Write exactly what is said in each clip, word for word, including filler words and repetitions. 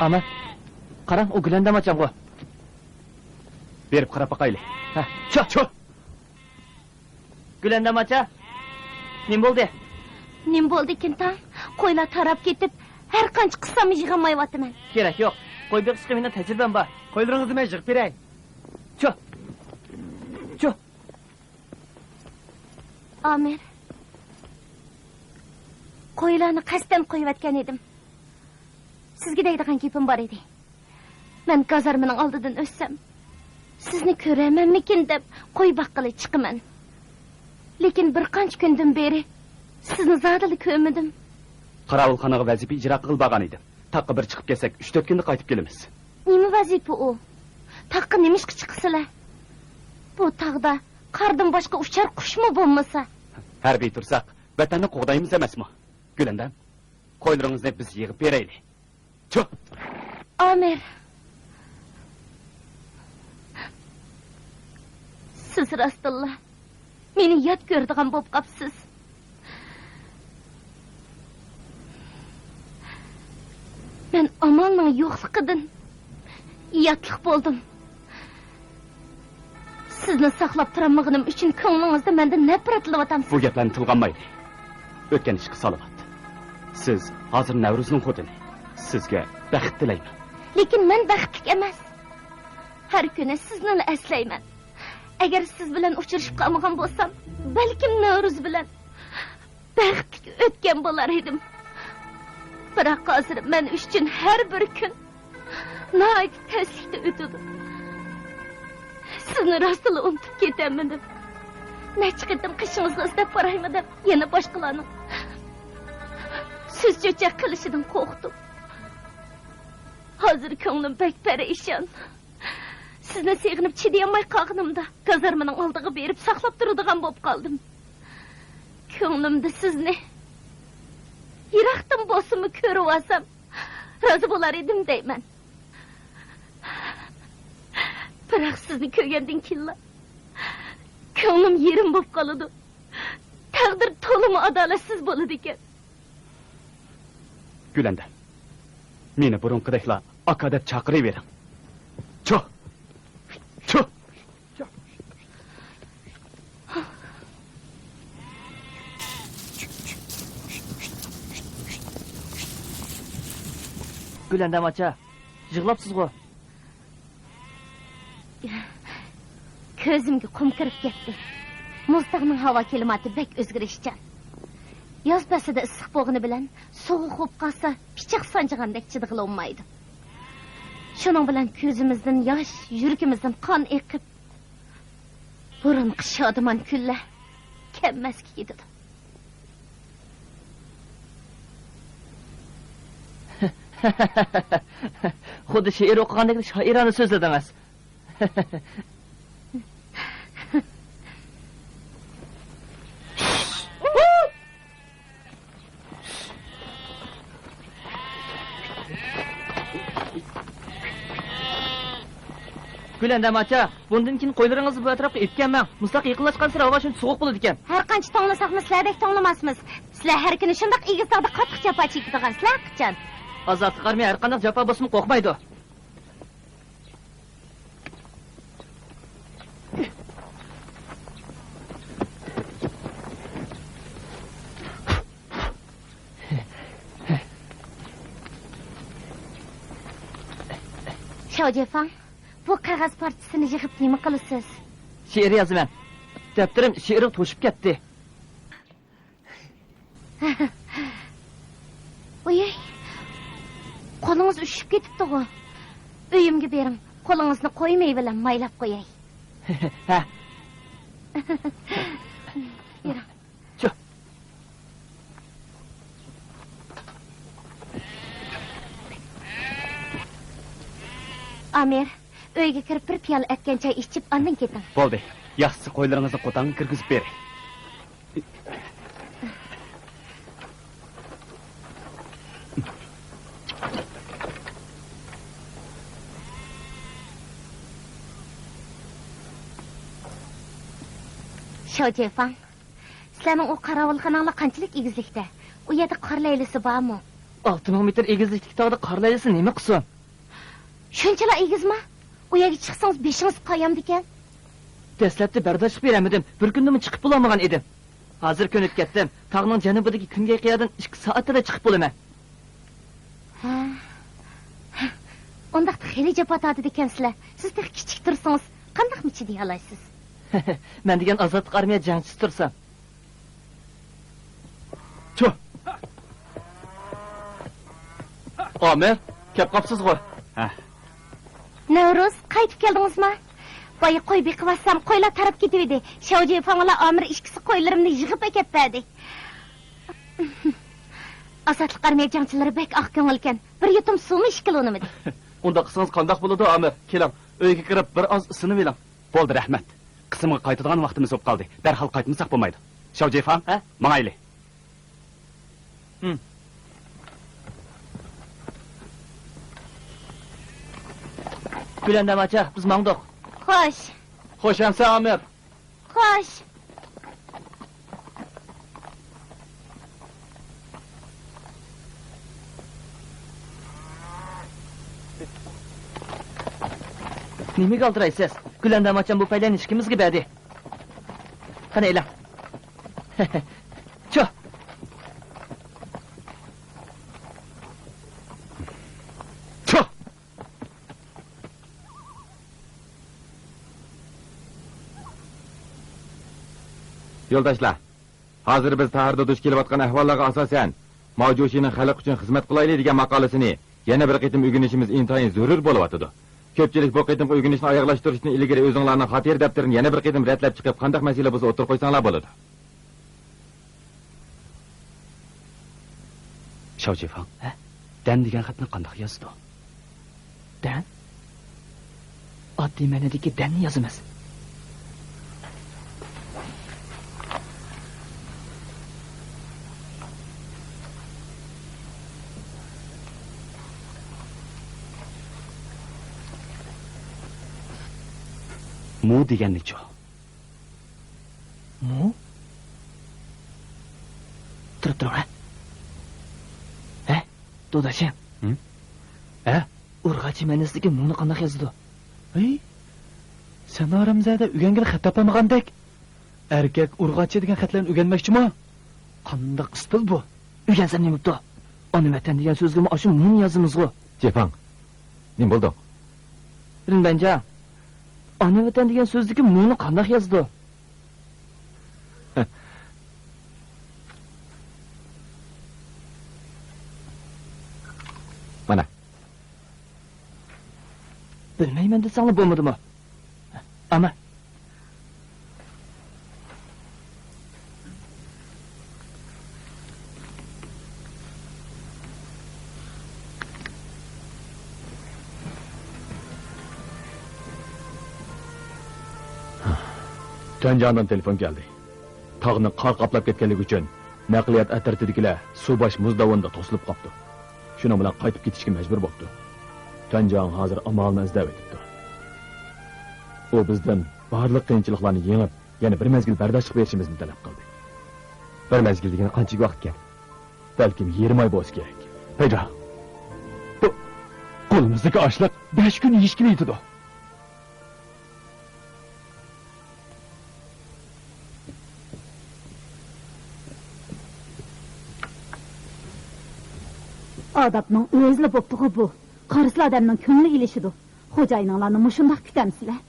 ئانا، قاراڭ، ئۇ گۈلەندام ئاچامغۇ. بېرىپ قاراپ باقايلى. ھە، چۇ! چۇ! گۈلەندام ئاچا، نېمە بولدى؟ نېمە بولدىكىن تاڭ؟ قويلار تاراپ كېتىپ، ھەر قانچە قىسساممۇ يىغالمايۋاتىمەن. كېرەك يوق. قوي بېقىشقا مېنىڭ تەجرىبەم بار. قويلىرىڭىزنى مەن يىغىپ بېرەي. چۇ! چۇ! ئامىر، قويلارنى قەستەن قويۇۋەتكەن ئىدىم. سىزگە دەيدىغان گېپىم بار ئىدى. مەن گازارمىنىڭ ئالدىدىن ئۆتسەم، سىزنى كۆرەرمەنمىكىن دەپ قوي باققىلى چىقىمەن. لېكىن بىر قانچە كۈندىن بېرى سىزنى زادىلا كۆرمىدىم. قاراۋۇلخانىغا ۋەزىپە ئىجرا قىلغىلى بارغان ئىدىم. تاغقا بىر چىقىپ كەلسەك، ئۈچ-تۆت كۈندە قايتىپ كېلىمىز. نېمە ۋەزىپە ئۇ؟ تاغقا نېمىشقا چىقىسىلەر؟ بۇ تاغدا قاردىن باشقا ئۇچار قۇشمۇ بولمىسا. ھەربىي تۇرساق، ۋەتەننى قوغدايمىز ئەمەسمۇ؟ گۈلەندەم، قويلىرىڭىزنى بىز يىغىپ بېرەيلى. چۇ! ئامىر، سىز راستتىنلا مېنى يات كۆرىدىغان بولۇپ قاپسىز. مەن ئامالنىڭ يوقلۇقىدىن ياتلىق بولدۇم. سىزنى ساقلاپ تۇرالمىغىنىم ئۈچۈن كۆڭلىڭىزدە مەندىن نەپرەتلىنىۋاتامسىز؟ بۇ گەپلەرنى تىلغا ئالمايلى. ئۆتكەن ئىشقا سالاۋات. سىز ھازىر نەۋرۇزنىڭ خوتۇنى. سىزگە بەخت تىلەيمەن. لېكىن مەن بەختلىك ئەمەس. ھەر كۈنى سىزنىلا ئەسلەيمەن. ئەگەر سىز بىلەن ئۇچرىشىپ قالمىغان بولسام، بەلكىم نەۋرۇز بىلەن بەختلىك ئۆتكەن بولار ئىدىم. بىراق ھازىر مەن ئۈچۈن ھەر بىر كۈن ناھايىتى تەسلىكتە ئۆتىدۇ. سىزنى راستلا ئۇنتۇپ كېتەلمىدىم. نەچچە قېتىم قېشىڭىزغا ئىزدەپ بارايمۇ دەپ يەنە باشقىلارنىڭ سۆز چۆچەك قىلىشىدىن قورقتۇم. ھازىر كۆڭلۈم بەك پەرىشان. سىزنى سېغىنىپ چىدىيالماي قالغىنىمدا، گازارمىنىڭ ئالدىغا بېرىپ ساقلاپ تۇرىدىغان بولۇپ قالدىم. كۆڭلۈمدە سىزنى يىراقتىن بولسىمۇ كۆرۈۋالسام، رازى بولار ئىدىم دەيمەن. بىراق سىزنى كۆرگەندىن كېيىنلا كۆڭلۈم يېرىم بولۇپ قالىدۇ. تەقدىر تولىمۇ ئادالەتسىز بولىدىكەن. گۈلەندەم، مېنى بۇرۇنقىدەكلا ئاكا دەپ چاقىرىۋېرىڭ. چۇ! چۇ! گۈلەندەم ئاچا، يىغلاپسىزغۇ؟ كۆزۈمگە قۇم كىرىپ كەتتى. مۇزتاغنىڭ ھاۋا كىلىماتى بەك ئۆزگىرىشچان. ياز پەسلىدە ئىسسىق بولغىنى بىلەن سوغۇق بولۇپ قالسا، پىچاق سانجىغاندەك چىدىغىلى بولمايدۇ. شۇنىڭ بىلەن كۆزىمىزدىن ياش، يۈرىكىمىزدىن قان ئېقىپ، بۇرۇنقى شادىمان كۈنلەر كەلمەسكە كېتىدۇ. خۇددى شېئىر ئوقۇغاندەك شائىرانە سۆزلىدىڭىز. گۈلەندەم ئاچا، بۇندىن كېيىن قويلىرىڭىزنى بۇ ئەتراپقا ئېلىپ كەلمەڭ. مۇشۇنداق يېقىنلاشقانسېرى ھاۋا شۇنچە سوغۇق بولىدىكەن. ھەر قانچە توڭلىساقمۇ سىلەردەك توڭلىماسمىز. سىلەر ھەر كۈنى شۇنداق ئېگىز تاغدا قاتتىق جاپا چېكىدىغانسىلەر قاچان؟ ئازادلىق ئارمىيە ھەر قانداق جاپا بولسىمۇ قورقمايدۇ. شاۋجيەفاڭ، بۇ قەغەز پارچىسىنى يىغىپ نېمە قىلىسىز؟ شېئىر يازىمەن. دەپتىرىم شېئىرغا توشۇپ كەتتى. ئۇي، قولىڭىز ئۈشۈپ كېتىپتىغۇ. ئۆيۈمگە بېرىڭ، قولىڭىزنى قويماي بىلەن مايلاپ قوياي. ھە. يۈرۈڭ. چۇ. ئامىر، ئۆيگە كىرىپ بىر پىيالە ئەتكەن چاي ئىچىپ، ئاندىن كېتىڭ. بولدى. ياخشىسى قويلىرىڭىزنى قوتانغا كىرگۈزۈپ بېرىڭ. شاۋجيەفاڭ، سىلەرنىڭ ئۇ قاراۋۇلخاناڭلار قانچىلىك ئېگىزلىكتە؟ ئۇ يەردە قار لەيلىسى بارمۇ؟ ئالتە مىڭ مېتىر ئېگىزلىكتىكى تاغدا قار لەيلىسى نېمە قىلسۇن؟ شۇنچىلا ئېگىزما؟ ئۇ يەرگە چىقسىڭىز بېشىڭىز قايامدىكەن. دەسلەپتە بەرداشلىق بېرەلمىدىم، بىر كۈندىمۇ چىقىپ بولالمىغان ئىدىم. ھازىر كۆنۈپ كەتتىم، تاغنىڭ جەنۇبىدىكى كۈنگەي قىيادىن ئىككى سائەتتىلا چىقىپ بولىمەن. ھە. ئۇنداقتا خېلى جاپا تارتىدىكەنسىلەر. سىز تېخى كىچىك تۇرسىڭىز، قانداقمۇ چىدىيالايسىز؟ مەن دېگەن ئازادلىق ئارمىيە جەڭچىسى تۇرسام. چۇ! ئامىر، كەپ قاپسىزغۇ؟ ھە. نەۋرۇز، قايتىپ كەلدىڭىزما؟ بايا قوي بېقىۋاتسام، قويلار تاراپ كېتىۋىدى. شاۋجىفاڭ بىلەن ئامىر ئىككىسى قويلىرىمنى يىغىپ ئەكەپ بەردى. ئازادلىق ئارمىيە جەڭچىلىرى بەك ئاق كۆڭۈلكەن. بىر يۇتۇم سۇمۇ ئىچكىلى ئۇنىمىدى. ئۇنداق قىلسىڭىز قانداق بولىدۇ، ئامىر؟ كېلىڭ، ئۆيگە كىرىپ بىر ئاز ئىسسىنىۋېلىڭ. بولدى، رەھمەت. قىسىمغا قايتىدىغان ۋاقتىمىز بولۇپ قالدى. دەرھال قايتمىساق بولمايدۇ. شاۋجىفاڭ، ھە؟ ماڭايلى. ھىم. گۈلەندام ئاچا، بىز ماڭدۇق. خوش. خوش ئەمىسە، ئامىر. خوش. نېمىگە ئالدىرايسىز؟ گۈلەندام ئاچام بۇ پەيلەرنى ئىككىمىزگە بەردى. قېنى، ئېلىڭ. چۇ! چۇ! يولداشلار، ھازىر بىز تاھىردا دۇچ كېلىۋاتقان ئەھۋاللارغا ئاساسەن، ماۋجۇشىنىڭ خەلق ئۈچۈن خىزمەت قىلايلى دېگەن ماقالىسىنى يەنە بىر قېتىم ئۆگىنىشىمىز ئىنتايىن زۆرۈر بولۇۋاتىدۇ. كۆپچىلىك بۇ قېتىمقى ئۆگىنىشنى ئاياغلاشتۇرۇشتىن ئىلگىرى ئۆزۈڭلارنىڭ خاتىرە دەپتىرىنى يەنە بىر قېتىم رەتلەپ چىقىپ، قانداق مەسىلە بولسا ئوتتۇرىغا قويساڭلار بولىدۇ. شاۋجىفاڭ، ھە؟ دەن دېگەن خەتنى قانداق يازىدۇ؟ دەن؟ ئاددىي مەنىدىكى دەننى يازىمىز. مۇ دېگەننىچۇ؟ مۇ؟ تۇرۇپ تۇرۇڭ، ھە؟ ھە؟ دۇداشىم. ھە؟ ئۇرغاچى مەنىسىدىكى مۇنى قانداق يازىدۇ؟ ھەي، سەن ئارامزادە ئۆگەنگىلى خەت تاپالمىغاندەك. ئەركەك ئۇرغاچى دېگەن خەتلەرنى ئۆگەنمەكچىمۇ؟ قانداق ئىستىل بۇ؟ ئۆگەنسەم نېمە بوپتۇ؟ ئانا ۋەتەن دېگەن سۆزگىمۇ ئاشۇ مۇنى يازىمىزغۇ. جېفاڭ، نېمە بولدۇڭ؟ رىنبەنجان، ئانا ۋەتەن دېگەن سۆزدىكى مۇنى قانداق يازىدۇ؟ مانا. بىلمەيمەن دېسەڭلار بولمىدىمۇ؟ ئامان. تۇەنجاڭدىن تېلېفون كەلدى. تاغنى قار قاپلاپ كەتكەنلىكى ئۈچۈن، نەقلىيات ئەترىتىدىكىلەر سۇباش مۇز داۋىنىدا توسۇلۇپ قاپتۇ. شۇنىڭ بىلەن قايتىپ كېتىشكە مەجبۇر بوپتۇ. تۇەنجاڭ ھازىر ئامالىنى ئىزدەۋېتىپتۇ. ئۇ بىزدىن بارلىق قىيىنچىلىقلارنى يېڭىپ، يەنە بىر مەزگىل بەرداشلىق بېرىشىمىزنى تەلەپ قىلدى. بىر مەزگىل دېگىنى قانچىلىك ۋاقىتكەن؟ بەلكىم يېرىم ئاي بولسا كېرەك. پەيدا، بۇ قولىمىزدىكى ئاشلىق بەش كۈن يېيىشكىلا يېتىدۇ. ئادەمنىڭ ئۆزىلا بوپتىغۇ بۇ. قارىسىلا ئادەمنىڭ كۆڭلى ئېلىشىدۇ. خوجايىنىڭلارنى مۇشۇنداق كۈتەمسىلەر؟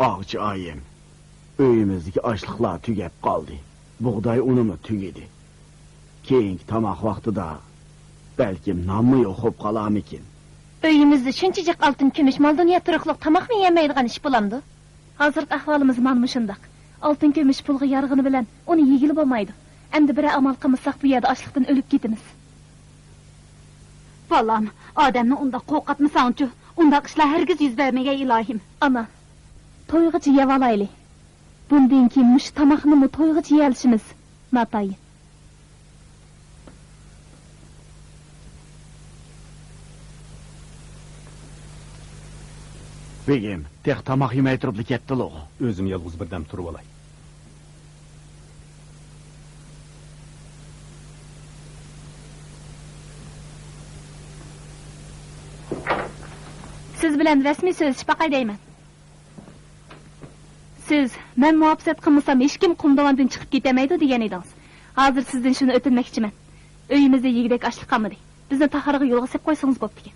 ئاغىچى ئايىم، ئۆيىمىزدىكى ئاشلىقلار تۈگەپ قالدى. بۇغداي ئۇنىمۇ تۈگىدى. كېيىنكى تاماق ۋاقتىدا بەلكىم نانمۇ يوق بولۇپ قالارمىكىن؟ ئۆيىمىزدە شۇنچە جىق ئالتۇن كۈمۈش مال دۇنيا تۇرۇقلۇق تاماقمۇ يېمەيدىغان ئىش بولامدۇ؟ ھازىرقى ئەھۋالىمىز مانا مۇشۇنداق. ئالتۇن كۈمۈش پۇلغا يارىغىنى بىلەن ئۇنى يېگىلى بولمايدۇ. ئەمدى بىرەر ئامال قىلمىساق بۇ يەردە ئاچلىقتىن ئۆلۈپ كېتىمىز. بالام، ئادەمنى ئۇنداق قورقۇتمىساڭچۇ؟ ئۇنداق ئىشلار ھەرگىز يۈز بەرمىگەي ئىلاھىم. ئانا، تويغىچە يەۋالايلى. بۇندىن كېيىن مۇشۇ تاماقنىمۇ تويغىچە يېيەلىشىمىز ناتايىن. بېگىم، تېخى تاماق يېمەي تۇرۇپلا كەتتىلىغۇ. ئۆزۈم يالغۇز بىردەم تۇرۇۋالاي. بىلەن رەسمىي سۆزلىشىپ باقاي دەيمەن. سىز، «مەن مۇھاپىزەت قىلمىسام، ھېچكىم قۇمدۇۋاندىن چىقىپ كېتەلمەيدۇ» دېگەن ئىدىڭىز. ھازىر سىزدىن شۇنى ئۆتۈنمەكچىمەن. ئۆيىمىزدە يېگۈدەك ئاشلىق قالمىدى. بىزنى تاھارغا يولغا سېلىپ قويسىڭىز بوپتىكەن.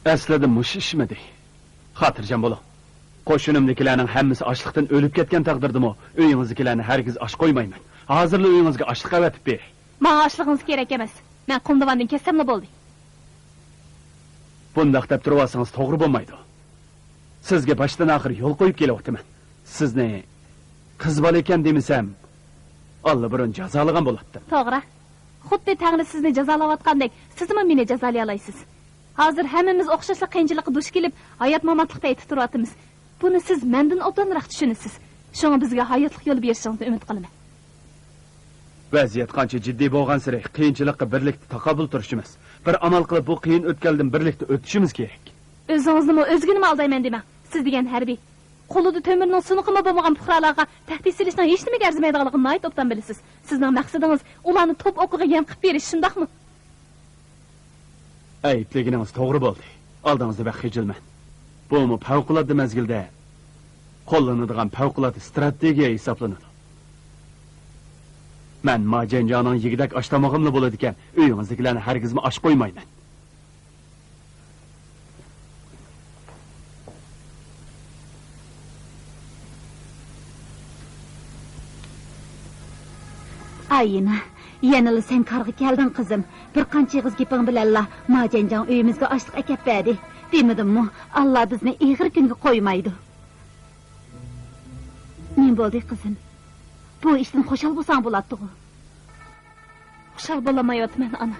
ئەسلىدە مۇشۇ ئىشمىدى؟ خاتىرجەم بولۇڭ. قوشۇنۇمدىكىلەرنىڭ ھەممىسى ئاچلىقتىن ئۆلۈپ كەتكەن تەقدىردىمۇ، ئۆيىڭىزدىكىلەرنى ھەرگىز ئاچ قويمايمەن. ھازىرلا ئۆيىڭىزگە ئاشلىق ئەۋەتىپ بېرەي. ماڭا ئاشلىقىڭىز كېرەك ئەمەس. مەن قۇمدۇۋاندىن كەتسەملا بولدى. بۇنداق دەپ تۇرۇۋالسىڭىز توغرا بولمايدۇ. سىزگە باشتىن ئاخىر يول قويۇپ كېلىۋاتىمەن. سىزنى قىز بالا ئىكەن دېمىسەم، ئاللىبۇرۇن جازالىغان بولاتتىم. توغرا. خۇددى تەڭرى سىزنى جازالاۋاتقاندەك، سىزمۇ مېنى جازالىيالايسىز. ھازىر ھەممىمىز ئوخشاشلا قىيىنچىلىققا دۇچ كېلىپ، ھايات-ماماتلىق پەيتىدە تۇرۇۋاتىمىز. بۇنى سىز مەندىن ئوبدانراق چۈشىنىسىز. شۇڭا بىزگە ھاياتلىق يولى بېرىشىڭىزنى ئۈمىد قىلىمەن. ۋەزىيەت قانچە جىددىي بولغانسېرى، قىيىنچىلىققا بىرلىكتە تاقابىل تۇرۇشىمىز، بىر ئامال قىلىپ بۇ قىيىن ئۆتكەلدىن بىرلىكتە ئۆتۈشىمىز كېرەك. ئۆزىڭىزنىمۇ، ئۆزگىنىمۇ ئالدايمەن دېمەڭ. سىز دېگەن ھەربىي، قولىدا تۆمۈرنىڭ سۇنۇقىمۇ بولمىغان پۇقرالارغا تەھدىت سېلىشنىڭ ھېچنېمىگە ئەرزىمەيدىغانلىقىنى ناھايىتى ئوبدان بىلىسىز. سىزنىڭ مەقسىتىڭىز ئۇلارنى توپ ئوقىغا يەم قىلىپ بېرىش، شۇنداقمۇ؟ ئەيىبلىگىنىڭىز توغرا بولدى. ئالدىڭىزدا بەك خىجىلمەن. بۇمۇ پەۋقۇلئاددە مەزگىلدە قوللىنىدىغان پەۋقۇلئاددە ئىستراتېگىيە ھېسابلىنىدۇ. مەن ما جەنجاڭنىڭ يېگۈدەك ئاش تامىقىملا بولىدىكەن، ئۆيىڭىزدىكىلەرنى ھەرگىزمۇ ئاچ قويمايمەن. ئاينا، يەنىلا سەن كارغا كەلدىڭ، قىزىم. بىر قانچە ئېغىز گېپىڭ بىلەنلا ما جەنجاڭ ئۆيىمىزگە ئاشلىق ئەكەپ بەردى. دېمىدىممۇ، ئاللا بىزنى ئېغىر كۈنگە قويمايدۇ. نېمە بولدى، قىزىم؟ بۇ ئىشتىن خۇشال بولساڭ بولاتتىغۇ. خۇشال بولالمايۋاتىمەن، ئانا.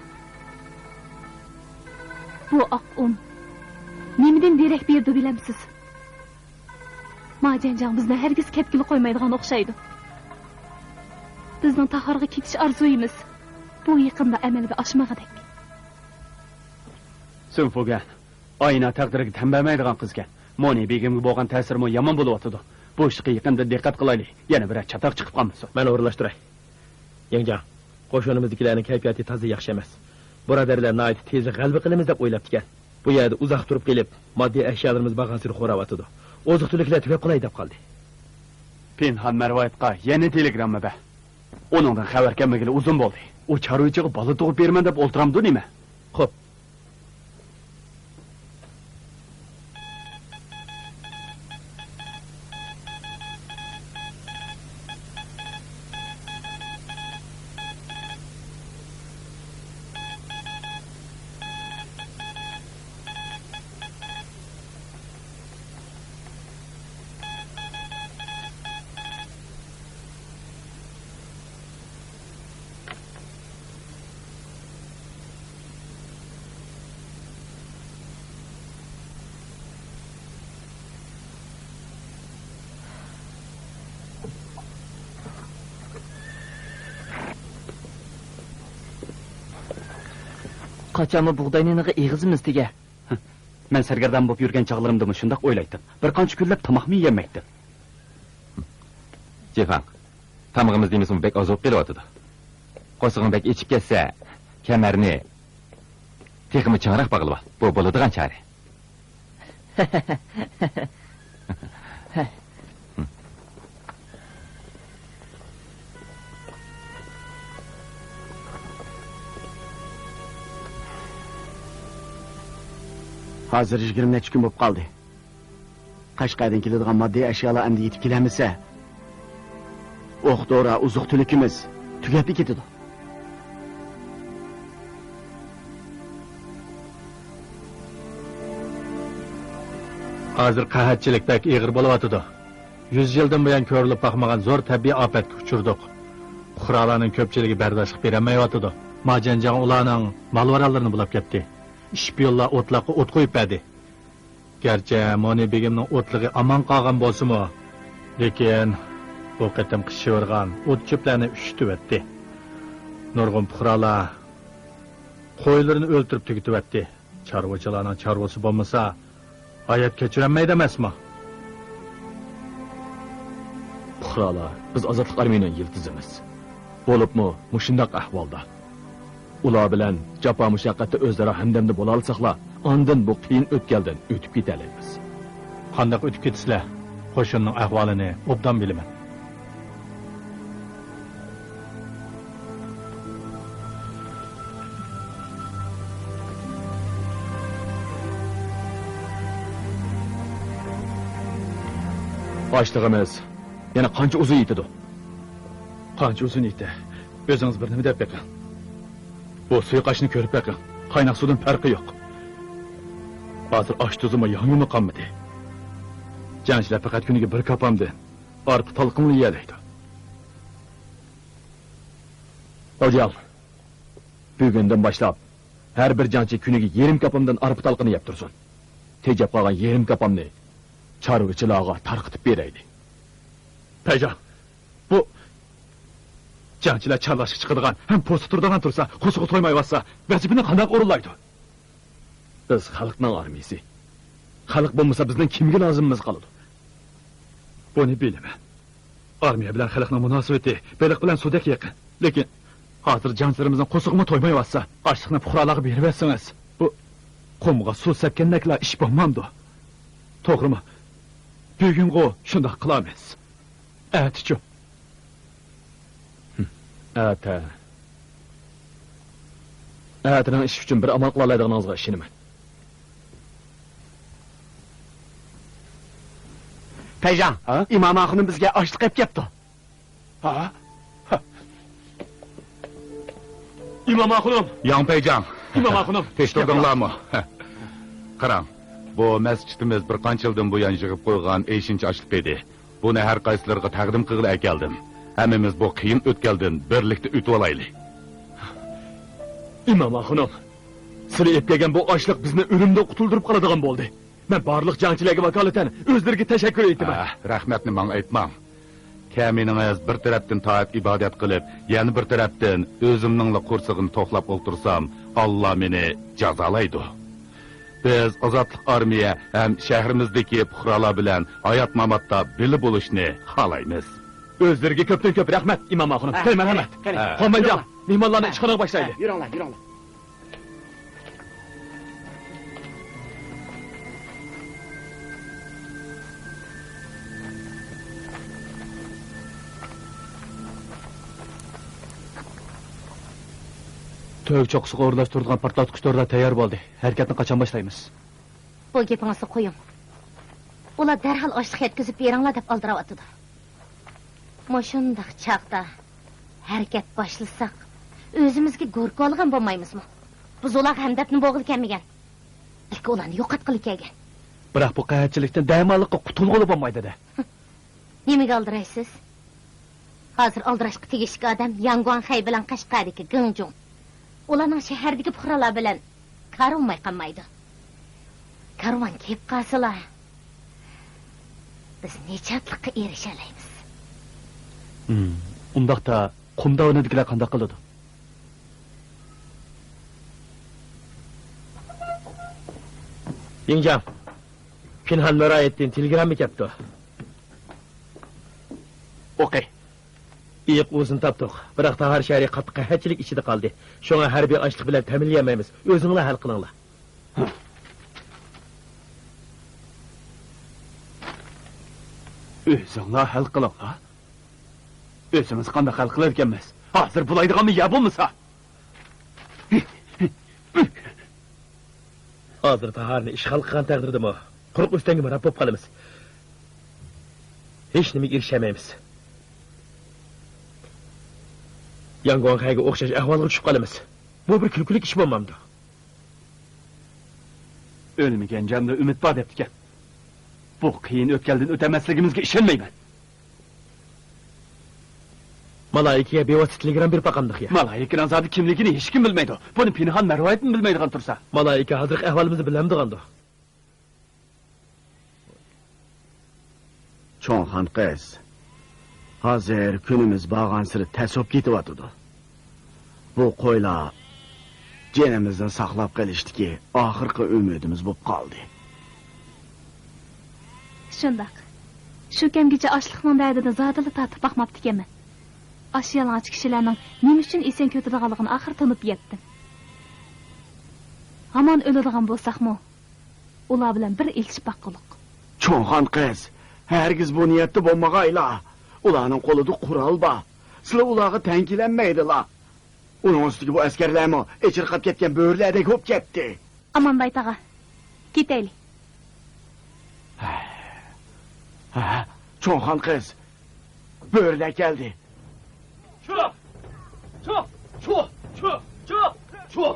بۇ ئاق ئۇن نېمىدىن دېرەك بېرىدۇ بىلەمسىز؟ ما جەنجاڭ بىزنى ھەرگىز كەتكىلى قويمايدىغان ئوخشايدۇ. بىزنىڭ تاھارغا كېتىش ئارزۇيىمىز بۇ يېقىندا ئەمەلگە ئاشمىغۇدەك. سۈنفۇگەن، ئاينا تەقدىرىگە تەن بەرمەيدىغان قىزكەن. مونى بېگىمگە بولغان تەسىرىمۇ يامان بولۇۋاتىدۇ. بۇ ئىشقا يېقىندىن دىققەت قىلايلى، يەنە بىرەر چاتاق چىقىپ قالمىسۇن. مەن ئورۇنلاشتۇراي. يېڭجاڭ، قوشۇنىمىزدىكىلەرنىڭ كەيپىياتى تازا ياخشى ئەمەس. بۇرادەرلەر ناھايىتى تېزلا غەلىبە قىلىمىز دەپ ئويلاپتىكەن. بۇ يەردە ئۇزاق تۇرۇپ قېلىپ، ماددىي ئەشيالىرىمىز بارغانسېرى خوراۋاتىدۇ. ئوزۇق-تۈلۈكلەر تۈگەپ قالاي دەپ قالدى. پىنھان مەرۋايىتقا يەنە تېلېگرامما بەر. ئۇنىڭدىن خەۋەر كەلمىگىلى ئۇزۇن بولدى. ئۇ چارۋىچىغا بالا تۇغۇپ بېرىمەن دەپ ئولتۇرامدۇ نېمە؟ خوپ. قاچانمۇ بۇغداي نېنىغا ئېغىزىمىز تېگە؟ مەن سەرگەردان بولۇپ يۈرگەن چاغلىرىمدىمۇ شۇنداق ئويلايتتىم. بىر قانچە كۈنلەپ تاماقمۇ يېيەلمەيتتىم. جېفاڭ، تامىقىمىز دېمىسىمۇ بەك ئاز بولۇپ قېلىۋاتىدۇ. قورسىقىڭ بەك ئېچىپ كەتسە، كەمەرنى تېخىمۇ چىڭراق باغلىۋال. بۇ بولىدىغان چارە. ھازىر يىگىرمە نەچچە كۈن بولۇپ قالدى. قەشقەردىن كېلىدىغان ماددىي ئەشيالار ئەمدى يېتىپ كېلەلمىسە، ئوق-دورا، ئوزۇق-تۈلۈكىمىز تۈگەپلا كېتىدۇ. ھازىر قەھەتچىلىك بەك ئېغىر بولۇۋاتىدۇ. يۈز يىلدىن بۇيان كۆرۈلۈپ باقمىغان زور تەبىئىي ئاپەتكە ئۇچرىدۇق. پۇقرالارنىڭ كۆپچىلىكى بەرداشلىق بېرەلمەيۋاتىدۇ. ما جەنجاڭ ئۇلارنىڭ مال-مارانلىرىنى بۇلاپ كەتتى. ئىشپىيونلار ئوتلاققا ئوت قويۇپ بەردى. گەرچە مونى بېگىمنىڭ ئوتلۇقى ئامان قالغان بولسىمۇ، لېكىن بۇ قېتىمقى شىۋىرغان ئوت-چۆپلەرنى ئۈششۈتۈۋەتتى. نۇرغۇن پۇقرالار قويلىرىنى ئۆلتۈرۈپ تۈگىتىۋەتتى. چارۋىچىلارنىڭ چارۋىسى بولمىسا، ھايات كەچۈرەلمەيدۇ ئەمەسمۇ؟ پۇقرالار، بىز ئازادلىق ئارمىيىنىڭ يىلتىزىمىز. بولۇپمۇ مۇشۇنداق ئەھۋالدا. ئۇلار بىلەن جاپا-مۇشەققەتتە ئۆزئارا ھەمدەمدە بولالىساقلا، ئاندىن بۇ قىيىن ئۆتكەلدىن ئۆتۈپ كېتەلەيمىز. قانداق ئۆتۈپ كېتىسىلەر؟ قوشۇننىڭ ئەھۋالىنى ئوبدان بىلىمەن. ئاشلىقىمىز يەنە قانچە ئۇزۇن يېتىدۇ؟ قانچە ئۇزۇن يېتە؟ ئۆزىڭىز بىر نېمە دەپ بېقىڭ. بۇ سۇيۇقئاشنى كۆرۈپ بېقىڭ. قايناق سۇدىن پەرقى يوق. ھازىر ئاش تۇزىمۇ، ياڭيۇمۇ قالمىدى. جەڭچىلەر پەقەت كۈنىگە بىر كاپامدىن ئارپا تالقىنلا يېيەلەيدۇ. ئوجاڭ، بۈگۈندىن باشلاپ ھەر بىر جەڭچى كۈنىگە يېرىم كاپامدىن ئارپا تالقىنى يەپ تۇرسۇن. تېجەپ قالغان يېرىم كاپامنى چارۋىچىلارغا تارقىتىپ بېرەيلى. پەيجان، بۇ جەڭچىلەر چارلاشقا چىقىدىغان ھەم پوستا تۇرىدىغان تۇرسا، قورسىقى تويمايۋاتسا، ۋەزىپىنى قانداق ئورۇنلايدۇ؟ بىز خەلقنىڭ ئارمىيىسى. خەلق بولمىسا، بىزنىڭ كىمگە لازىمىمىز قالىدۇ؟ بۇنى بىلىمەن. ئارمىيە بىلەن خەلقنىڭ مۇناسىۋىتى بېلىق بىلەن سۇدەك يېقىن. لېكىن ھازىر جەڭچىلىرىمىزنىڭ قورسىقىمۇ تويمايۋاتسا، ئاشلىقنى پۇقرالارغا بېرىۋەتسىڭىز، بۇ قۇمغا سۇ سەپكەندەكلا ئىش بولمامدۇ؟ توغرىمۇ؟ بۈگۈنغۇ شۇنداق قىلارمىز. ئەتىچۇ؟ ئەتە. ئەتىنىڭ ئىشى ئۈچۈن بىر ئامال قىلالايدىغىنىڭىزغا ئىشىنىمەن. پەيجان، ھە؟ ئىمام ئاخۇنۇم بىزگە ئاشلىق ئەپ كەپتۇ. ھا؟ ھا. ئىمام ئاخۇنۇم! ياڭ پەيجان! ئىمام ئاخۇنۇم! تىرىشتۇردۇڭلارمۇ؟ قاراڭ، بۇ مەسچىتىمىز بىر قانچە يىلدىن بۇيان يىغىپ قويغان ئېشىنچا ئاشلىق ئىدى. بۇنى ھەر قايسىلىرىغا تەقدىم قىلغىلى ئەكەلدىم. ھەممىمىز بۇ قىيىن ئۆتكەلدىن بىرلىكتە ئۆتۈۋالايلى. ئىمام ئاخۇنۇم، سىلەر ئېلىپ كەلگەن بۇ ئاشلىق بىزنى ئۆلۈمدىن قۇتۇلدۇرۇپ قالىدىغان بولدى. مەن بارلىق جەڭچىلەرگە ۋاكالىتەن ئۆزلىرىگە تەشەككۈر ئېيتىمەن. ئاھ، رەھمەتنى ماڭا ئېيتماڭ. كەمىنىڭىز بىر تەرەپتىن تائەت ئىبادەت قىلىپ، يەنە بىر تەرەپتىن ئۆزۈمنىڭلا قورسىقىنى توقلاپ ئولتۇرسام، ئاللا مېنى جازالايدۇ. بىز ئازادلىق ئارمىيە ھەم شەھىرىمىزدىكى پۇقرالار بىلەن ھايات-ماماتتا بىللە بولۇشنى خالايمىز. ئۆزلىرىگە كۆپتىن كۆپ رەھمەت، ئىمام ئاخۇنۇم. ھە، كەل، مەرھەمەت. قېنى، قېنى. ھە. قوماندان، يۈرۈڭلار. مېھمانلارنى ھە. ئىشخانىغا باشلايلى. يۈرۈڭلار، يۈرۈڭلار. تۆگ چوققىسىغا ئورۇنلاشتۇرىدىغان پارتلاتقۇچ تورلار تەييار بولدى. ھەرىكەتنى قاچان باشلايمىز؟ بۇ گېپىڭىزنى قويۇڭ. ئۇلار دەرھال ئاشلىق يەتكۈزۈپ بېرىڭلار دەپ ئالدىراۋاتىدۇ. مۇشۇنداق چاغدا ھەرىكەت باشلىساق، ئۆزىمىزگە گوركا ئالغان بولمايمىزمۇ؟ بىز ئۇلارغا ھەمدەردمۇ بولغىلى كەلمىگەن. بەلكى ئۇلارنى يوقاتقىلى كەلگەن. بىراق بۇ قەھەتچىلىكتىن دەماللىققا قۇتۇلغىلى بولمايدۇ-دە. نېمىگە ئالدىرايسىز؟ ھازىر ئالدىراشقا تېگىشلىك ئادەم ياڭگۇاڭخەي بىلەن قەشقەردىكى گېڭجۇڭ. ئۇلارنىڭ شەھەردىكى پۇقرالار بىلەن كارى بولماي قالمايدۇ. كارۋان كېلىپ قالسىلا، بىز نىجاتلىققا ئېرىشەلەيمىز. ھىم، ئۇنداقتا قۇم داۋىنىدىكىلەر قانداق قىلىدۇ؟ يىڭجاڭ، پىنھان مەرايىتتىن تېلېگرامما كەپتۇ. ئوقۇي. ئېيىق ئۇۋىسىنى تاپتۇق، بىراق تاھار شەھىرى قاتتىق قەھەتچىلىك ئىچىدە قالدى. شۇڭا ھەربىي ئاشلىق بىلەن تەمىنلىيەلمەيمىز. ئۆزۈڭلار ھەل قىلىڭلار. ئۆزۈڭلار ھەل قىلىڭلار؟ ئۆزىمىز قانداق ھەل قىلىدىكەنمىز؟ ھازىر بۇلايدىغانمۇ يەر بولمىسا؟ ھازىر تاھارنى ئىشغال قىلغان تەقدىردىمۇ، قۇرۇق ئۆستەڭگە مىراپ بولۇپ قالىمىز. ھېچ نېمىگە ئېرىشەلمەيمىز. ياڭگۇاڭخەيگە ئوخشاش ئەھۋالغا چۈشۈپ قالىمىز. بۇ بىر كۈلكىلىك ئىش بولمامدۇ؟ ئۆلمىگەن جاندا ئۈمىد بار دەپتىكەن. بۇ قىيىن ئۆتكەلدىن ئۆتەلمەسلىكىمىزگە ئىشەنمەيمەن. مالايىكىگە بىۋاسىتە تېلېگرام بېرىپ باقامدۇق يا؟ مالايىكىنىڭ زادى كىملىكىنى ھېچكىم بىلمەيدۇ. بۇنى پىنھان مەرۋايىتمۇ بىلمەيدىغان تۇرسا. مالايىكە ھازىرقى ئەھۋالىمىزنى بىلەمدىغاندۇ؟ چوڭخان قىز، ھازىر كۈنىمىز بارغانسېرى تەس بولۇپ كېتىۋاتىدۇ. بۇ قويلار جېنىمىزنى ساقلاپ قېلىشتىكى ئاخىرقى ئۈمىدىمىز بولۇپ قالدى. شۇنداق. شۇ كەمگىچە ئاشلىقنىڭ دەردىنى زادىلا تارتىپ باقماپتىكەنمەن. ئاشۇ يالىڭاچ كىشىلەرنىڭ نېمە ئۈچۈن ئېسەن كۆتۈرىدىغانلىقىنى ئاخىرى تونۇپ يەتتىم. ئامان ئۆلىدىغان بولساقمۇ، ئۇلار بىلەن بىر ئېلىشىپ باققۇلۇق. چوڭخان قىز، ھەرگىز بۇ نىيەتتە بولمىغايلا. ئۇلارنىڭ قولىدا قورال بار. سىلەر ئۇلارغا تەڭ كېلەلمەيدىلا. ئۇنىڭ ئۈستىگە بۇ ئەسكەرلەرمۇ ئېچىرقاپ كەتكەن بۆرىلەردەك بولۇپ كەتتى. ئامانباي تاغا، كېتەيلى. ھە، چوڭخان قىز، بۆرىلەر كەلدى. چۇ! چۇ! چۇ! چۇ! چۇ! چۇ!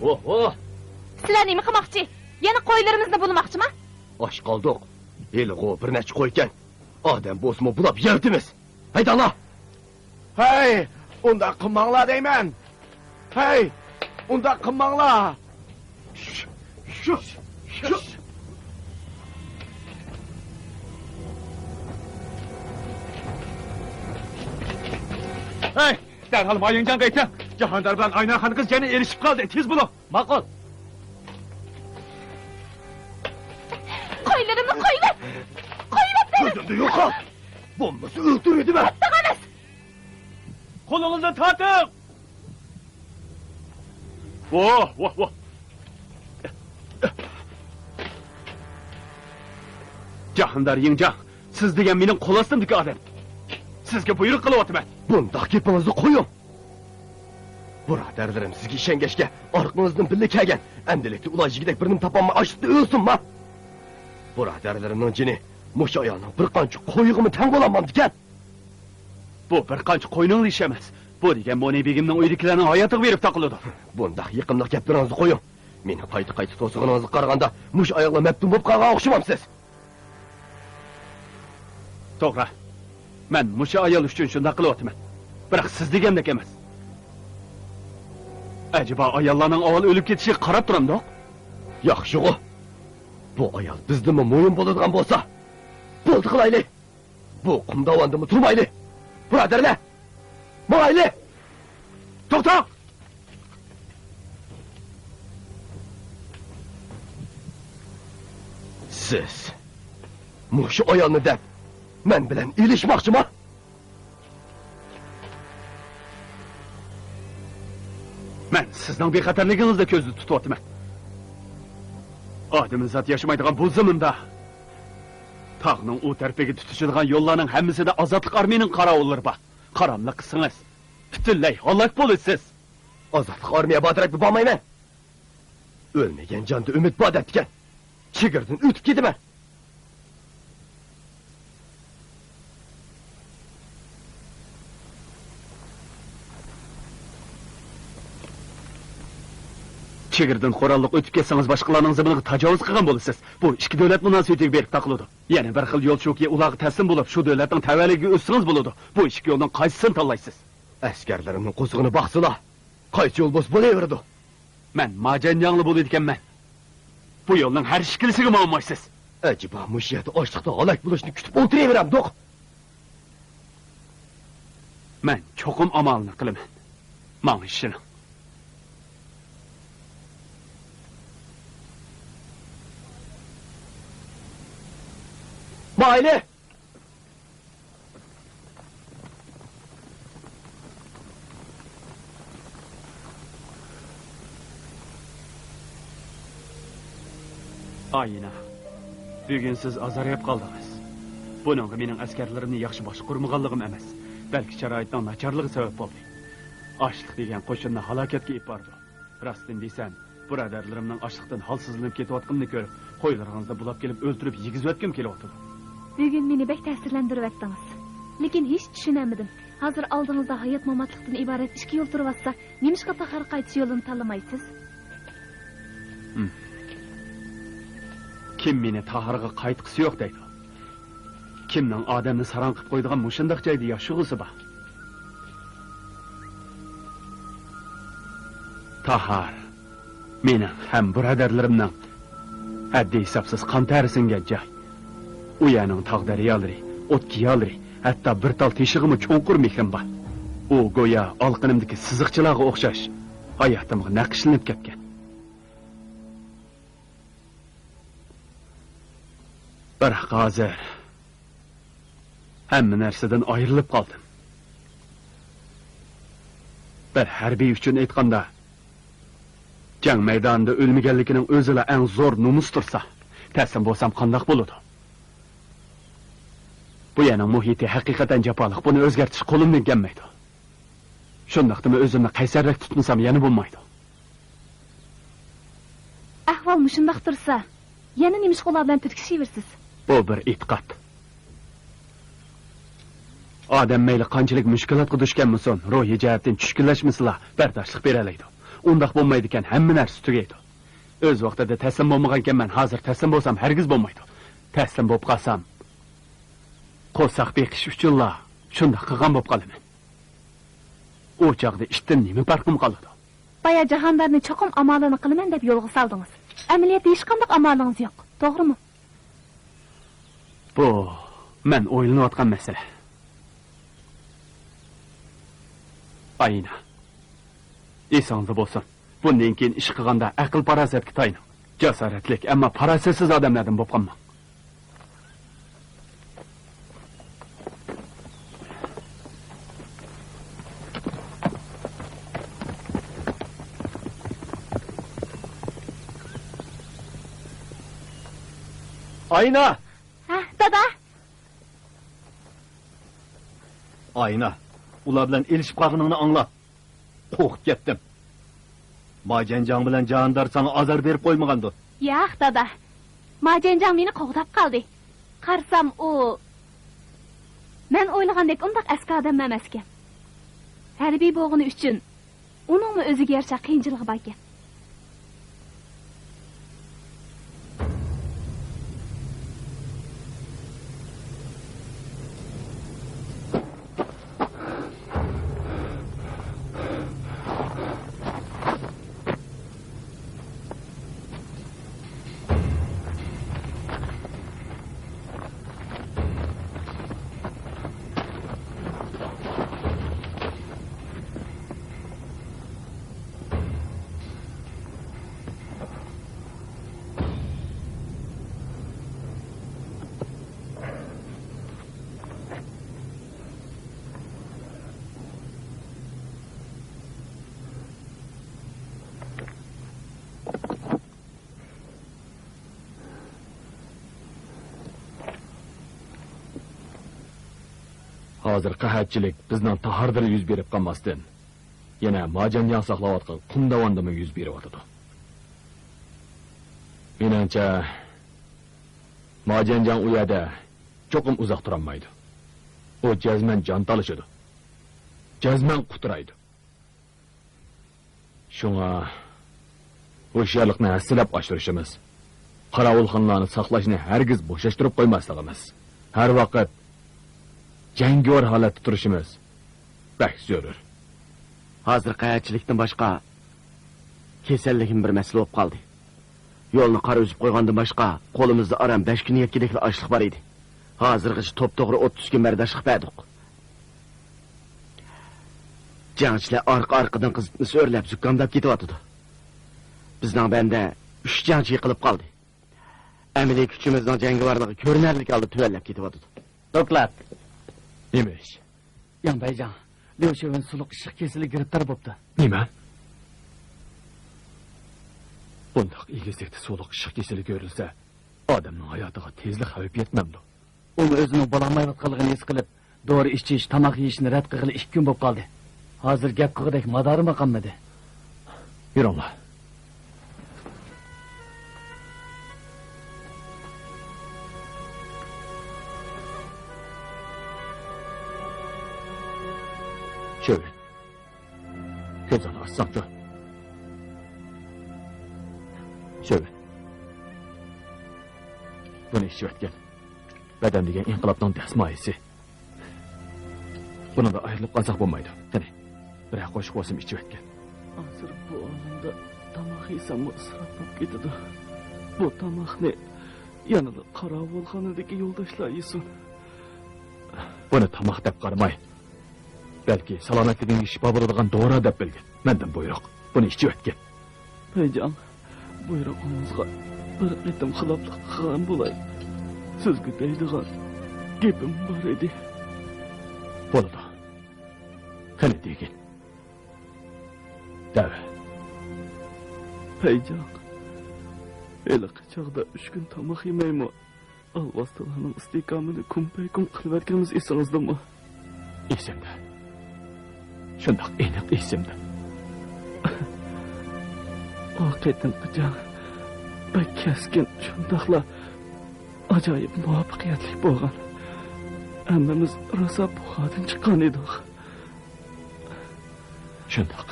ۋوھ، ۋوھ! سىلەر نېمە قىلماقچى؟ يەنە قويلىرىمىزنى بۇلىماقچىما؟ ئاچ قالدۇق. ھېلىغۇ بىر نەچچە قويكەن. ئادەم بولسىمۇ بۇلاپ يەۋېتىمىز. ھەيدەڭلار! ھەي، ئۇنداق قىلماڭلار دەيمەن! ھەي، ئۇنداق قىلماڭلار! ھەي، دەرھال مايىڭجاڭغا ئېيتىڭ. جاھاندار بىلەن ئايناخان قىز يەنە ئېلىشىپ قالدى. تېز بولۇڭ. ماقۇل. قويلىرىمنى قويۇۋەت! قويۇۋەت دېدىم! كۆزۈمدىن يوقال! بولمىسا ئۆلتۈرۈۋېتىمەن! قاتتىق ئەمەس! قولىڭىزنى تارتىڭ! ۋاھ، ۋاھ، ۋاھ! جاھاندار يىڭجاڭ، سىز دېگەن مېنىڭ قول ئاستىمدىكى ئادەم. سىزگە بۇيرۇق قىلىۋاتىمەن. بۇنداق گېپىڭىزنى قويۇڭ. بۇرادەرلىرىم سىزگە ئىشەنگەچكە، ئارقىڭىزدىن بىللە كەلگەن. ئەمدىلىكتە ئۇلار يېگۈدەك بىرنېمە تاپالماي ئاچلىقتا ئۆلسۇنما! بۇرادەرلىرىمنىڭ جېنى مۇشۇ ئايالنىڭ بىر قانچە قويىغىمۇ تەڭ بولالمامدىكەن؟ بۇ بىر قانچە قوينىڭلا ئىشى ئەمەس. بۇ دېگەن مونى بېگىمنىڭ ئۆيىدىكىلەرنىڭ ھاياتىغا بېرىپ تاقىلىدۇ. بۇنداق يېقىملىق گەپلىرىڭىزنى قويۇڭ. مېنى قايتا-قايتا توسىغىنىڭىزغا قارىغاندا، مۇشۇ ئايالغا مەپتۇن بولۇپ قالغان ئوخشىمامسىز؟ توغرا. مەن مۇشۇ ئايال ئۈچۈن شۇنداق قىلىۋاتىمەن. بىراق سىز دېگەندەك ئەمەس. ئەجەبا ئاياللارنىڭ ئاۋۋال ئۆلۈپ كېتىشىگە قاراپ تۇرامدۇق؟ ياخشىغۇ. بۇ ئايال بىزدىنمۇ مۇھىم بولىدىغان بولسا، بولدى قىلايلى. بۇ قۇم داۋاندىمۇ تۇرمايلى. بۇرادەرلەر، ماڭايلى! توختاڭ! سىز مۇشۇ ئايالنى دەپ، مەن بىلەن ئېلىشماقچىما؟ مەن سىزنىڭ بىخەتەرلىكىڭىزنى كۆزدە تۇتۇۋاتىمەن. ئادەمزات ياشىمايدىغان بۇ زېمىندا تاغنىڭ ئۇ تەرىپىگە تۇتىشىدىغان يوللارنىڭ ھەممىسىدە ئازادلىق ئارمىيىنىڭ قاراۋۇللىرى بار. قاراملىق قىلسىڭىز، پۈتۈنلەي ھالاك بولىسىز. ئازادلىق ئارمىيە بار تەرەپكە بارمايمەن. ئۆلمىگەن جاندا ئۈمىد بار دەپتىكەن. چېگرىدىن ئۆتۈپ كېتىمەن. چېگرىدىن قوراللىق ئۆتۈپ كەتسىڭىز، باشقىلارنىڭ زېمىنىغا تاجاۋۇز قىلغان بولىسىز. بۇ ئىككى دۆلەت مۇناسىۋىتىگە بېرىپ تاقىلىدۇ. يەنە بىر خىل يول شۇكى، ئۇلارغا تەسلىم بولۇپ، شۇ دۆلەتنىڭ تەۋەلىكىگە ئۆتسىڭىز بولىدۇ. بۇ ئىككى يولنىڭ قايسىسىنى تاللايسىز؟ ئەسكەرلىرىمنىڭ قورسىقىنى باقسىلا، قايسى يول بولسا بولۇۋېرىدۇ. مەن ماجەنجاڭلا بولىدىكەنمەن. بۇ يولنىڭ ھەر ئىككىلىسىگە ماڭمايسىز. ئەجەبا مۇشۇ يەردە ئاچلىقتا ھالاك بولۇشنى كۈتۈپ ئولتۇرۇۋېرەمدۇق؟ مەن چوقۇم ئامالىنى قىلىمەن. ماڭا ئىشىنىڭ. مايلى! ئاينا، بۈگۈن سىز ئازارلاپ قالدىڭىز. بۇنىڭغا مېنىڭ ئەسكەرلىرىمنى ياخشى باشقۇرمىغانلىقىم ئەمەس، بەلكى شارائىتنىڭ ناچارلىقى سەۋەب بولدى. ئاچلىق دېگەن قوشۇننى ھالاكەتكە ئېلىپ بارىدۇ. راستىنى دېسەم، بۇرادەرلىرىمنىڭ ئاچلىقتىن ھالسىزلىنىپ كېتىۋاتقىنىنى كۆرۈپ، قويلىرىڭىزنى بۇلاپ كېلىپ ئۆلتۈرۈپ يېگۈزۈۋەتكۈم كېلىۋاتىدۇ. بۈگۈن مېنى بەك تەسىرلەندۈرۈۋەتتىڭىز. لېكىن ھېچ چۈشىنەلمىدىم. ھازىر ئالدىڭىزدا ھايات-ماماتلىقتىن ئىبارەت ئىككى يول تۇرۇۋاتسا، نېمىشقا تاھار قايتىش يولىنى تاللىمايسىز؟ ھىم. كىم مېنى تاھارغا قايتقۇسى يوق دەيدۇ؟ كىمنىڭ ئادەمنى ساراڭ قىلىپ قويىدىغان مۇشۇنداق جايدا ياشىغۇسى بار؟ تاھار مېنىڭ ھەم بۇرادەرلىرىمنىڭ ھەددى-ھېسابسىز قان تەرى سىڭگەن جاي. ئۇ يەرنىڭ تاغ-دەريالىرى، ئوت-گىيالىرى، ھەتتا بىر تال تېشىغىمۇ چوڭقۇر مېھرىم بار. ئۇ گويا ئالىقىنىمدىكى سىزىقچىلارغا ئوخشاش ھاياتىمغا نەقىشلىنىپ كەتكەن. بىراق ھازىر ھەممە نەرسىدىن ئايرىلىپ قالدىم. بىر ھەربىي ئۈچۈن ئېيتقاندا، جەڭ مەيدانىدا ئۆلمىگەنلىكىنىڭ ئۆزىلا ئەڭ زور نومۇس تۇرسا، تەسلىم بولسام قانداق بولىدۇ؟ بۇ يەرنىڭ مۇھىتى ھەقىقەتەن جاپالىق، بۇنى ئۆزگەرتىش قولۇمدىن كەلمەيدۇ. شۇنداقتىمۇ ئۆزۈمنى قەيسەررەك تۇتمىسام يەنە بولمايدۇ. ئەھۋال مۇشۇنداق تۇرسا، يەنە نېمىشقا ئۇلار بىلەن تۈرتكىشىۋېرىسىز؟ بۇ بىر ئېتىقاد. ئادەم مەيلى قانچىلىك مۈشكۈلاتقا دۇچ كەلمىسۇن، روھىي جەھەتتىن چۈشكۈنلەشمىسىلا، بەرداشلىق بېرەلەيدۇ. ئۇنداق بولمايدىكەن، ھەممە نەرسە تۈگەيدۇ. ئۆز ۋاقتىدا تەسلىم بولمىغانكەنمەن، ھازىر تەسلىم بولسام ھەرگىز بولمايدۇ. تەسلىم بولۇپ قالسام، قورساق بېقىش ئۈچۈنلا شۇنداق قىلغان بولۇپ قالىمەن. ئۇ چاغدا ئىتتىن نېمە پەرقىم قالىدۇ؟ بايا جاھاندارنى چوقۇم ئامالىنى قىلىمەن دەپ يولغا سالدىڭىز. ئەمەلىيەتتە ھېچقانداق ئامالىڭىز يوق، توغرىمۇ؟ بۇ مەن ئويلىنىۋاتقان مەسىلە. ئاينا، ئېسىڭىزدە بولسۇن، بۇندىن كېيىن ئىش قىلغاندا ئەقىل-پاراسەتكە تايىنىڭ. جاسارەتلىك، ئەمما پاراسەتسىز ئادەملەردىن بولۇپ قالماڭ. ئاينا! ھە، دادا! ئاينا، ئۇلار بىلەن ئېلىشىپ قالغىنىڭنى ئاڭلاپ، قورقۇپ كەتتىم. ماجەنجاڭ بىلەن جاھاندار ساڭا ئازار بېرىپ قويمىغاندۇ؟ ياق، دادا. ماجەنجاڭ مېنى قوغداپ قالدى. قارىسام، ئۇ مەن ئويلىغاندەك ئۇنداق ئەسكى ئادەم ئەمەسكەن. ھەربىي بولغىنى ئۈچۈن ئۇنىڭمۇ ئۆزىگە يارىشا قىيىنچىلىقى باركەن. ھازىر قەھەتچىلىك بىزنىڭ تاھاردىلا يۈز بېرىپ قالماستىن، يەنە ماجەنجاڭ ساقلاۋاتقان قۇمداۋاندىمۇ يۈز بېرىۋاتىدۇ. مېنىڭچە، ماجەنجاڭ ئۇ يەردە چوقۇم ئۇزاق تۇرالمايدۇ. ئۇ جەزمەن جان تالىشىدۇ. جەزمەن قۇترايدۇ. شۇڭا ھوشيارلىقنى ھەسسىلەپ ئاشۇرۇشىمىز، قاراۋۇلخانىلارنى ساقلاشنى ھەرگىز بوشاشتۇرۇپ قويماسلىقىمىز، ھەر ۋاقىت جەڭگىۋار ھالەتتە تۇرۇشىمىز بەك زۆرۈر. ھازىر قەھەتچىلىكتىن باشقا كېسەللىكمۇ بىر مەسىلە بولۇپ قالدى. يولنى قار ئۈزۈپ قويغاندىن باشقا، قولىمىزدا ئاران بەش كۈن يەتكۈدەكلا ئاشلىق بار ئىدى. ھازىرغىچە توپتوغرا ئوتتۇز كۈن بەرداشلىق بەردۇق. جەڭچىلەر ئارقا-ئارقىدىن قىزىتمىسى ئۆرلەپ، زۇكامداپ كېتىۋاتىدۇ. بىزنىڭ بەندە ئۈچ جەڭچى يىقىلىپ قالدى. ئەمەلىي كۈچىمىزنىڭ جەڭگىۋارلىقى كۆرۈنەرلىك ھالدا تۆۋەنلەپ كېتىۋاتىدۇ. دوكلات. نېمە ئىش؟ ياڭ بەيجاڭ، ليۇ شېۋېن سۇلۇق ئىششىق كېسىلىگە گىرىپتار بوپتۇ. نېمە؟ بۇنداق ئېگىزلىكتە سۇلۇق ئىششىق كېسىلى كۆرۈلسە، ئادەمنىڭ ھاياتىغا تېزلا خەۋپ يەتمەمدۇ؟ ئۇمۇ ئۆزىنىڭ بولالمايۋاتقانلىقىنى ھېس قىلىپ، دورا ئىچىش، تاماق يېيىشنى رەت قىلغىلى ئىككى كۈن بولۇپ قالدى. ھازىر گەپ قىلغۇدەك مادارىمۇ قالمىدى. يۈرۈڭلار. شۆۋېن. كۆزۈڭنى ئاچساڭچۇ. شۆۋېن. بۇنى ئىچىۋەتكىن. بەدەن دېگەن ئىنقىلابنىڭ دەسمايىسى. بۇنىڭدىن ئايرىلىپ قالساق بولمايدۇ. قېنى، بىرەر قوشۇق بولسىمۇ ئىچىۋەتكىن. ھازىر بۇ ئالەمدە تاماق يېسەممۇ ئىسراپ بولۇپ كېتىدۇ. بۇ تاماقنى يەنىلا قاراۋۇلخانىدىكى يولداشلار يېسۇن. بۇنى تاماق دەپ قارىماي، بەلكى سالامەتلىكىڭگە شىپا بولىدىغان دورا دەپ بىلگىن. مەندىن بۇيرۇق. بۇنى ئىچىۋەتكىن. بەيجاڭ، بۇيرۇقىڭىزغا بىر قېتىم خىلاپلىق قىلغان بولاي. سىزگە دەيدىغان گېپىم بار ئىدى. بولىدۇ. قېنى دېگىن. دەۋە. پەيجاڭ، ھېلىقى چاغدا ئۈچ كۈن تاماق يېمەيمۇ، ئالۋاستىلارنىڭ ئىستېكامىنى كۇمپەيكۇم قىلىۋەتكىنىمىز ئېسىڭىزدىمۇ؟ ئېسىمدە. شۇنداق ئېنىق ئېسىمدە. ئۇ قېتىمقى جەڭ بەك كەسكىن، شۇنداقلا ئاجايىپ مۇۋەپپەقىيەتلىك بولغان. ھەممىمىز راسا بۇخادىن چىققان ئىدۇق. شۇنداق.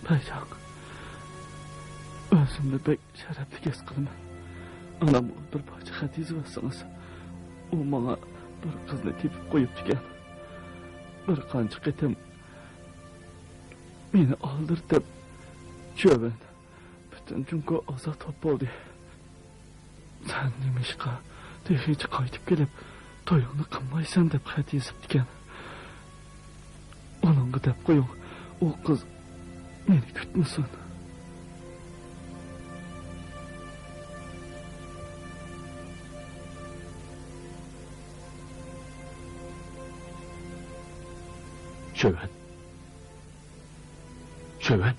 پەيجاڭ، ئۆزۈمنى بەك شەرەپلىك ھېس قىلىمەن. ئانامغا بىر پارچە خەت يېزىۋەتسىڭىز. ئۇ ماڭا بىر قىزنى تېپىپ قويۇپتىكەن. بىر قانچە قېتىم مېنى ئالدىرىتىپ، چۈۋەن، پۈتۈن جۇڭگو ئازاد بولدى. سەن نېمىشقا تېخىچە قايتىپ كېلىپ، تويۇڭنى قىلمايسەن دەپ خەت يېزىپتىكەن. ئۇنىڭغا دەپ قويۇڭ، ئۇ قىز مېنى كۈتمىسۇن. چۈۋەن. چۈۋەن.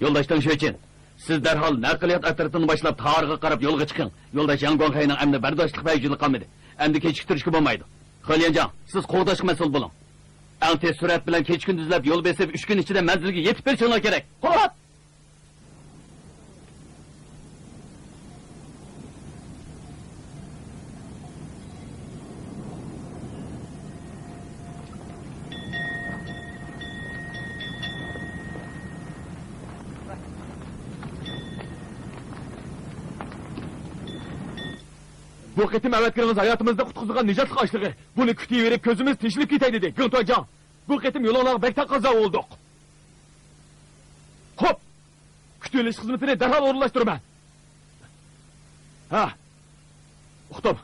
يولداش تېڭ شۆچىن، سىز دەرھال نەقلىيات ئەترىتىنى باشلاپ، تارغا قاراپ يولغا چىقىڭ. يولداش ياڭ گۇاڭخەينىڭ ئەمدى بەرداشلىق پەيجىدە قالمىدى. ئەمدى كېچىكتۈرۈشكە بولمايدۇ. خېليەنجاڭ، سىز قوغداشقا مەسئۇل بولۇڭ. ئەڭ تېز سۈرئەت بىلەن كېچە-كۈندۈزلەپ يول بېسىپ، ئۈچ كۈن ئىچىدە مەنزىلگە يېتىپ بېرىشىڭلار كېرەك. قوت! بۇ قېتىم ئەۋەتكىنىڭىز ھاياتىمىزنى قۇتقۇزىدىغان نىجاتلىق ئاشلىقى. بۇنى كۈتۈۋېرىپ، كۆزىمىز تېشىلىپ كېتەي، دېدى گېڭ تۇەنجاڭ. بۇ قېتىم يولۇڭلارغا بەك تاقازا بولدۇق. خوپ! كۈتۈۋېلىش خىزمىتىنى دەرھال ئورۇنلاشتۇرىمەن. ھە، ئۇقتۇم.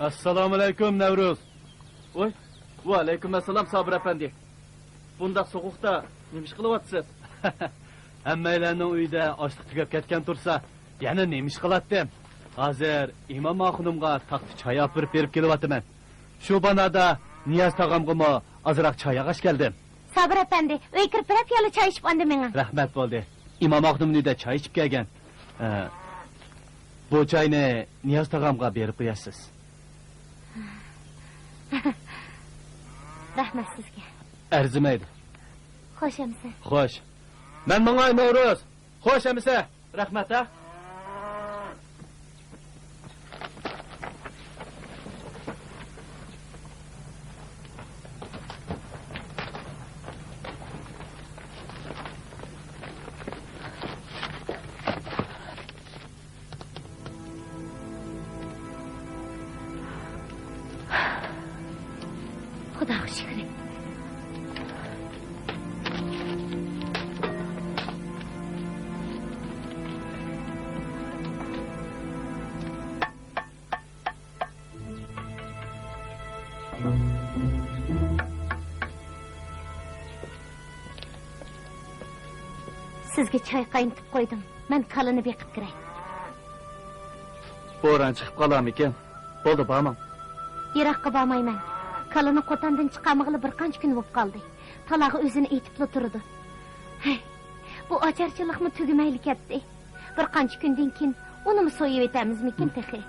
ئەسسالامۇئەلەيكۇم، نەۋرۇز. ۋاي، ۋەئەلەيكۇم ئەسسالام، سابىر ئەپەندى. بۇنداق سوغۇقتا نېمە ئىش قىلىۋاتىسىز؟ ھەممەيلەننىڭ ئۆيىدە ئاشلىق تۈگەپ كەتكەن تۇرسا، يەنە نېمە ئىش قىلاتتىم؟ ھازىر ئىمام ئاخۇنۇمغا تاختا چاي ئاپىرىپ بېرىپ كېلىۋاتىمەن. شۇ بانادا نىياز تاغامغىمۇ ئازراق چاي ئالغاچ كەلدىم. سابىر ئەپەندى، ئۆيگە كىرىپ بىرەر پىيالە چاي ئىچىپ ئاندىن مېڭىڭ. رەھمەت، بولدى. ئىمام ئاخۇنۇمنىڭ ئۆيىدە چاي ئىچىپ كەلگەن. ئە، بۇ چاينى نىياز تاغامغا بېرىپ قويارسىز. رەھمەت سىزگە. ئەرزىمەيدۇ. خوش ئەمىسە. خوش. مەن ماڭاي، نورۇز. خوش ئەمىسە. رەھمەت، ھە. خۇداغا شۈكرى. سىزگە چاي قاينىتىپ قويدۇم. مەن كالىنى بېقىپ كىرەي. بوران چىقىپ قالارمىكىن؟ بولدى، بارماڭ. يىراققا بارمايمەن. كالىنى قوتاندىن چىقارمىغىلى بىر قانچە كۈن بولۇپ قالدى. تالاغا ئۆزىنى ئېتىپلا تۇرىدۇ. ھەي، بۇ ئاچارچىلىقمۇ تۈگىمەيلا كەتتى. بىر قانچە كۈندىن كېيىن ئۇنىمۇ سويۇۋېتەرمىزمىكىن تېخى؟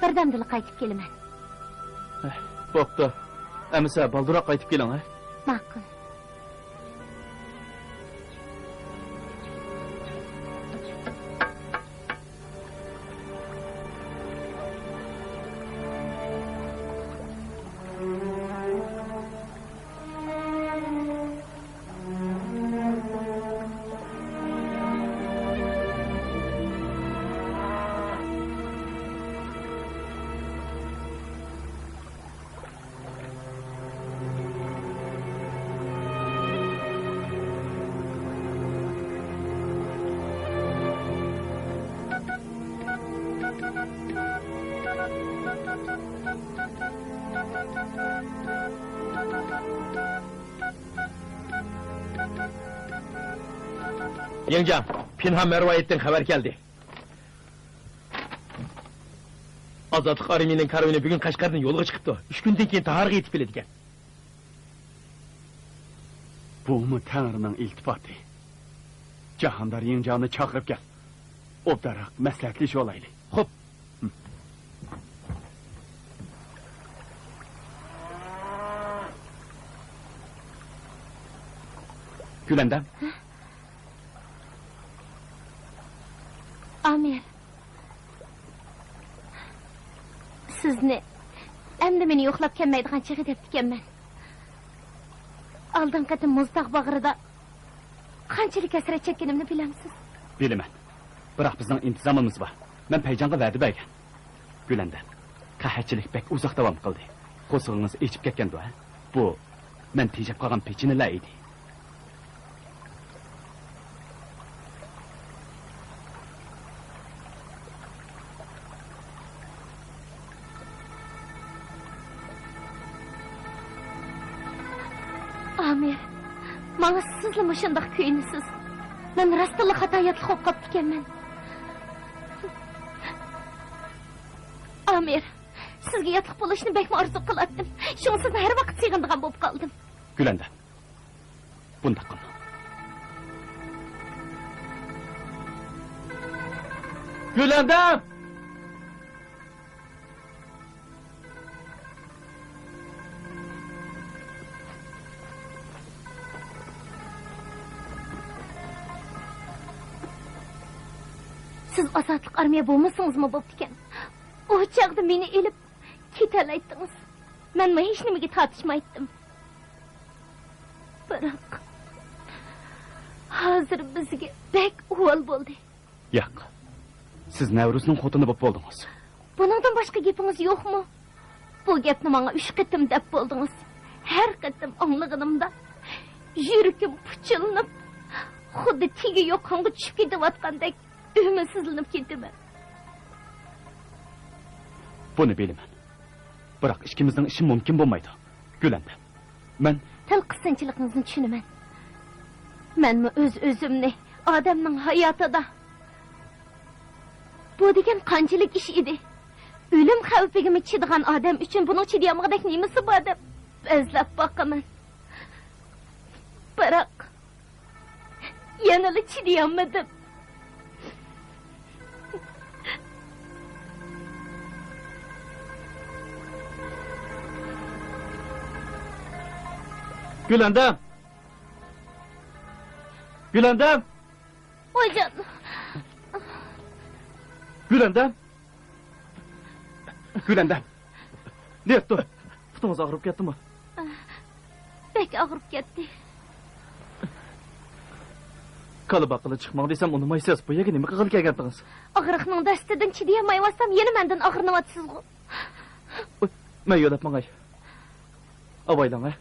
بىردەمدىلا قايتىپ كېلىمەن. ھەي، بوپتۇ. ئەمىسە بالدۇرراق قايتىپ كېلىڭ، ھە؟ ماقۇل. يېڭجاڭ، پىنھان مەرۋايىتتىن خەۋەر كەلدى. ئازادلىق ئارمىيىنىڭ كارۋىنى بۈگۈن قەشقەردىن يولغا چىقىپتۇ. ئۈچ كۈندىن كېيىن تاھارغا يېتىپ كېلىدىكەن. بۇمۇ تەڭرىنىڭ ئىلتىپاتى. جاھاندار يېڭجاڭنى چاقىرىپ كەل. ئوبدانراق مەسلىھەتلىشىۋالايلى. خوپ. گۈلەندەم. ئامىر. سىزنى ئەمدى مېنى يوقلاپ كەلمەيدىغان چېغى دەپتىكەنمەن. ئالدىنقى قېتىم مۇزتاغ باغرىدا قانچىلىك ھەسرەت چەككىنىمنى بىلەمسىز؟ بىلىمەن. بىراق بىزنىڭ ئىنتىزامىمىز بار. مەن پەيجانغا ۋەدە بەرگەن. گۈلەندەم، قەھەتچىلىك بەك ئۇزاق داۋام قىلدى. قورسىقىڭىز ئېچىپ كەتكەندۇ، ھە؟ بۇ مەن تېجەپ قالغان پېچىنىلا ئىدى. ئامىر، ماڭا سىزلا مۇشۇنداق كۆيۈنىسىز. مەن راستتىنلا خاتا ياتلىق بولۇپ قاپتىكەنمەن. ئامىر، سىزگە ياتلىق بولۇشنى بەكمۇ ئارزۇ قىلاتتىم. شۇڭا سىزنى ھەر ۋاقىت سېغىنىدىغان بولۇپ قالدىم. گۈلەندەم، بۇنداق قىلما. گۈلەندەم! سىز ئازادلىق ئارمىيە بولمىسىڭىزمۇ بوپتىكەن. ئۇ چاغدا مېنى ئېلىپ كېتەلەيتتىڭىز. مەنمۇ ھېچنېمىگە تارتىشمايتتىم. بىراق، ھازىر بىزگە بەك ئۇۋال بولدى. ياق، سىز نەۋرۇزنىڭ خوتۇنى بولۇپ بولدىڭىز. بۇنىڭدىن باشقا گېپىڭىز يوقمۇ؟ بۇ گەپنى ماڭا ئۈچ قېتىم دەپ بولدىڭىز. ھەر قېتىم ئاڭلىغىنىمدا يۈرىكىم پۇچۇلىنىپ، خۇددى تېگى يوق قانغا چۈشۈپ كېتىۋاتقاندەك ئۈمىدسىزلىنىپ كېتىمەن. بۇنى بىلىمەن. بىراق ئىككىمىزنىڭ ئىشى مۇمكىن بولمايدۇ، گۈلەندەم. مەن تەلقىسەنچىلىكىڭىزنى چۈشىنىمەن. مەنمۇ ئۆز-ئۆزۈمنى، ئادەمنىڭ ھاياتىدا بۇ دېگەن قانچىلىك ئىش ئىدى. ئۆلۈم خەۋپىگىمۇ چىدىغان ئادەم ئۈچۈن بۇنىڭ چىدىيالمىغۇدەك نېمىسى بار دەپ بەزلەپ باقىمەن. بىراق، يەنىلا چىدىيالمىدىم. گۈلەندەم! گۈلەندەم! ۋايجان! گۈلەندەم! گۈلەندەم! نېرتو، پۇتىڭىز ئاغرىپ كەتتىمۇ؟ بەك ئاغرىپ كەتتى. كالا باققىلى چىقماڭ دېسەم ئۇنىمايسىز. بۇ يەرگە نېمە قىلغىلى كەلگەنتىڭىز؟ ئاغرىقنىڭ دەستىدىن چىدىيالمايۋاتسام، يەنە مەندىن ئاغرىنىۋاتىسىزغۇ؟ ئۇي، مەن يۆلەپ ماڭاي. ئاۋايلاڭ، ھە؟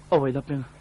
ئاۋايلاپ مېڭىڭ.